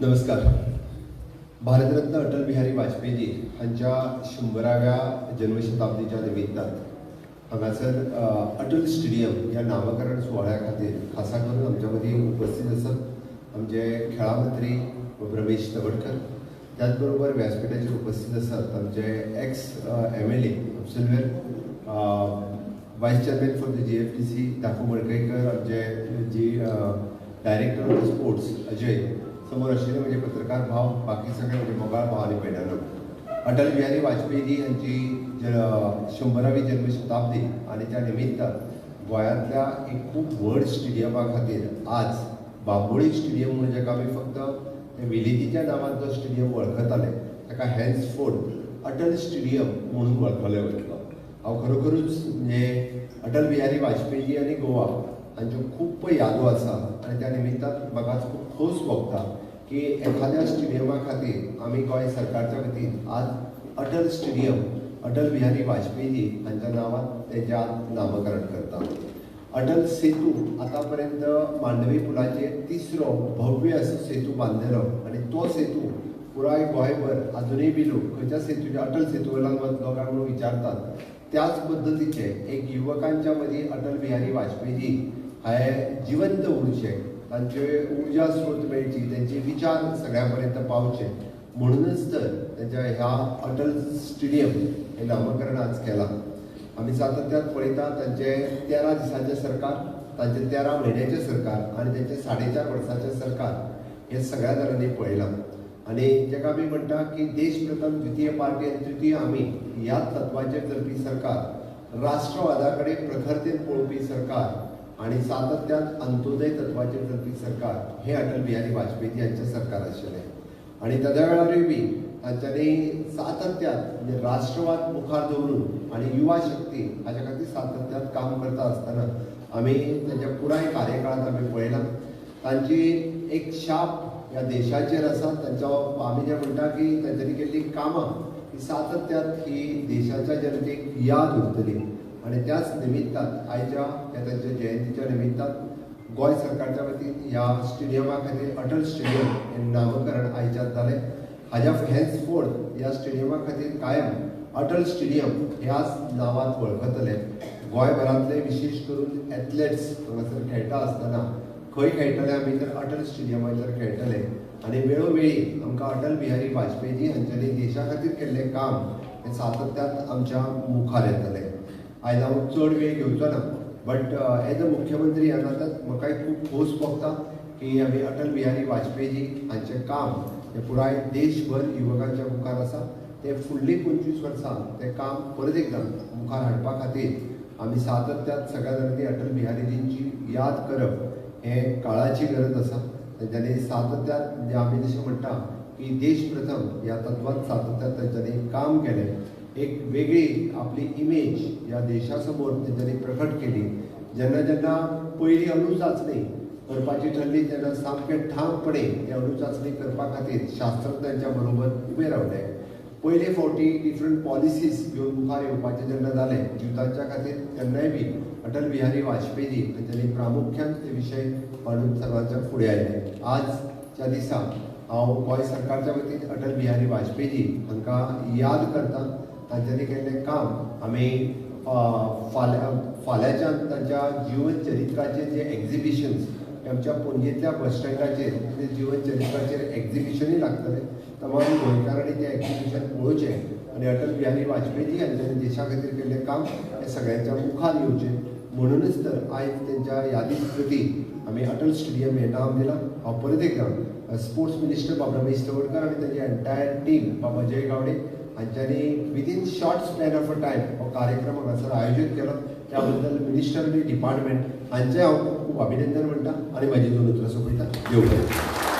नमस्कार. भारतरत्न अटल बिहारी वाजपेयी हांच्या 100व्या जन्मशताब्दीच्या निमित्तान हांगासर अटल स्टेडियम ह्या नामकरण सुवाळ्या खातीर खासा करून आमच्या मदीं उपस्थित आसात आमचे खेळां मंत्री रमेश तवडकर, त्याच बरोबर व्यासपीठाचेर उपस्थित आसात आमचे ex MLA Afzal Ver, vice chairman for the GFDC Dakoo Madkaikar, आमचे जी डायरेक्टर ऑफ स्पोर्ट्स अजय, समोर आशिल्ले म्हणजे पत्रकार भाव, बाकी सगळे म्हणजे मोगाळ भाव आनी भयणांनो. अटल बिहारी वाजपेयी हांची 100वी जन्मशताब्दी आनी त्या निमित्तान गोंयांतल्या एक खूब व्हड स्टेडियमा खातीर आज बांबोळी स्टेडियम म्हणून जाका आमी फक्त विलितीच्या नांवान जो स्टेडियम वळखताले ताका हेन्सफोर्थ अटल स्टेडियम म्हणून वळखले वयतलो. हांव खरोखरूच म्हणजे अटल बिहारी वाजपेयी आनी गोवा हांच्यो खूब यादो आसा आनी त्या निमित्तान म्हाका आज खूब खोस भोगता की एखाद्या स्टेडियमा खातीर आमी गोंय सरकारच्या वतीन आज अटल स्टेडियम अटल बिहारी वाजपेयी हांच्या नांवान तेजें आज नामकरण करता. अटल सेतू आतांपर्यंत मांडवी पुलाचेर तिसरो भव्य असो सेतू बांदलेलो आनी तो सेतू पुराय गोंयभर आजुनूय बी लोक खंयच्या सेतूच्या अटल सेतू वयल्यान वतलो काय म्हणून विचारतात. त्याच पद्दतीचे एक युवकांच्या मदीं अटल बिहारी वाजपेयी हे जिवंत उरचे, तांचे उर्जा स्रोत मेळची, तांचे विचार सगळ्यां पर्यंत पावचे म्हणूनच तर तांच्या ह्या अटल स्टेडियम हे नामकरण आज केलां. आमी सातत्यान पळयता तांचे 13 दिसांचें सरकार, तांचे 13 म्हयन्याचें सरकार आनी तांचे 4.5 वर्सांचें सरकार हे सगळ्या जाणांनी पळयलां. आनी जाका आमी म्हणटा की देश प्रथम, द्वितीय पार्टी आनी तृतीय आमी ह्या तत्वाचेर चलपी सरकार, राष्ट्रवादा कडेन प्रखरतेन पळोवपी सरकार आनी सातत्यान अंत्योदय तत्वाचेर चलपी सरकार हे अटल बिहारी वाजपेयी हांचें सरकार आशिल्लें. आनी ताज्या वेळारूय बी तांच्यांनी सातत्यान म्हणजे राष्ट्रवाद मुखार दवरून आनी युवा शक्ती हाच्या खातीर सातत्यान काम करता आसतना आमी तांच्या पुराय कार्यकाळांत आमी पळयलां. तांची एक शाप ह्या देशाचेर आसा. तांचो आमी जें म्हणटा की तांच्यांनी केल्लीं कामां ही सातत्यान ही देशाच्या जनतेक याद उरतली. आनी त्याच निमित्तान आयच्या ह्या तांच्या जयंतीच्या निमित्तान गोंय सरकारच्या वतीन ह्या स्टेडियमा खातीर अटल स्टेडियम हें नामकरण आयच्यान जालें. हाज्या हेन्सफोर्थ ह्या स्टेडियमा खातीर कायम अटल स्टेडियम ह्याच नांवान वळखतले. गोंयभरांतले विशेश करून एथलेट्स हांगासर खेळटा आसतना खंय खेळटले आमी तर अटल स्टेडियमाचेर खेळटले. आनी वेळोवेळी आमकां अटल बिहारी वाजपेयी हांच्यांनी देशा खातीर केल्लें काम हें सातत्यान आमच्या मुखार येतलें. आयज हांव चड वेळ घेवचो ना, बट एज अ मुख्यमंत्री ह्या नात्यान म्हाकाय खूब खोस भोगता की आमी अटल बिहारी वाजपेयी हांचें काम हें पुराय देशभर युवकांच्या मुखार आसा. ते फुडलीं 25 वर्सां तें काम परत एकदां मुखार हाडपा खातीर आमी सातत्यान सगळ्या जाणांनी अटल बिहारीजींची याद करप हें काळाची गरज आसा. तांच्यांनी सातत्यान म्हणजे आमी जशें म्हणटा की देश प्रथम ह्या तत्वान सातत्यान तांच्यांनी काम केलें. एक वेगळी आपली इमेज ह्या देशा समोर तांच्यांनी प्रकट केली. जेन्ना जेन्ना पयली अणुचाचणी करपाची ठरली तेन्ना सामकें ठामपणे ही अणुचाचणी करपा खातीर शास्त्रज्ञांच्या बरोबर उबे रावले. पयले फावटी डिफरंट पॉलिसीज घेवन मुखार येवपाचें जेन्ना जालें युथांच्या खातीर तेन्नाय बी अटल बिहारी वाजपेयी हांच्यांनी प्रामुख्यान ते विशय मांडून सर्वांच्या फुडें आयले. आजच्या दिसा हांव गोंय सरकारच्या वतीन अटल बिहारी वाजपेयी हांकां याद करता. तांच्यांनी केल्लें काम आमी फाल्यांच्यान तांच्या जीवन चरित्राचेर जे एक्झिबिशन्स आमच्या पणजेंतल्या बस स्टँडाचेर ते जीवन चरित्राचेर एक्झिबिशनूय लागतलें. तमाम गोंयकारांनी तें एक्झिबिशन पळोवचें आनी अटल बिहारी वाजपेयी हांच्यांनी देशा खातीर केल्लें काम हें सगळ्यांच्या मुखार येवचें म्हणूनच तर आयज तेंच्या यादी प्रती आमी अटल स्टेडियम हें नांव दिलां. हांव परत एकदां स्पोर्ट्स मिनिस्टर बाब रमेश तवडकर आनी तांची एंटायर टीम बाबा जय Gawade हांच्यांनी within short span of a time हो कार्यक्रम हांगासर आयोजीत केलो. त्या बद्दल मिनिस्टर आनी डिपार्टमेंट हांचें हांव खूब खूब अभिनंदन म्हणटा आनी म्हाजी दोन उतरां सोंपयता. देव बरें.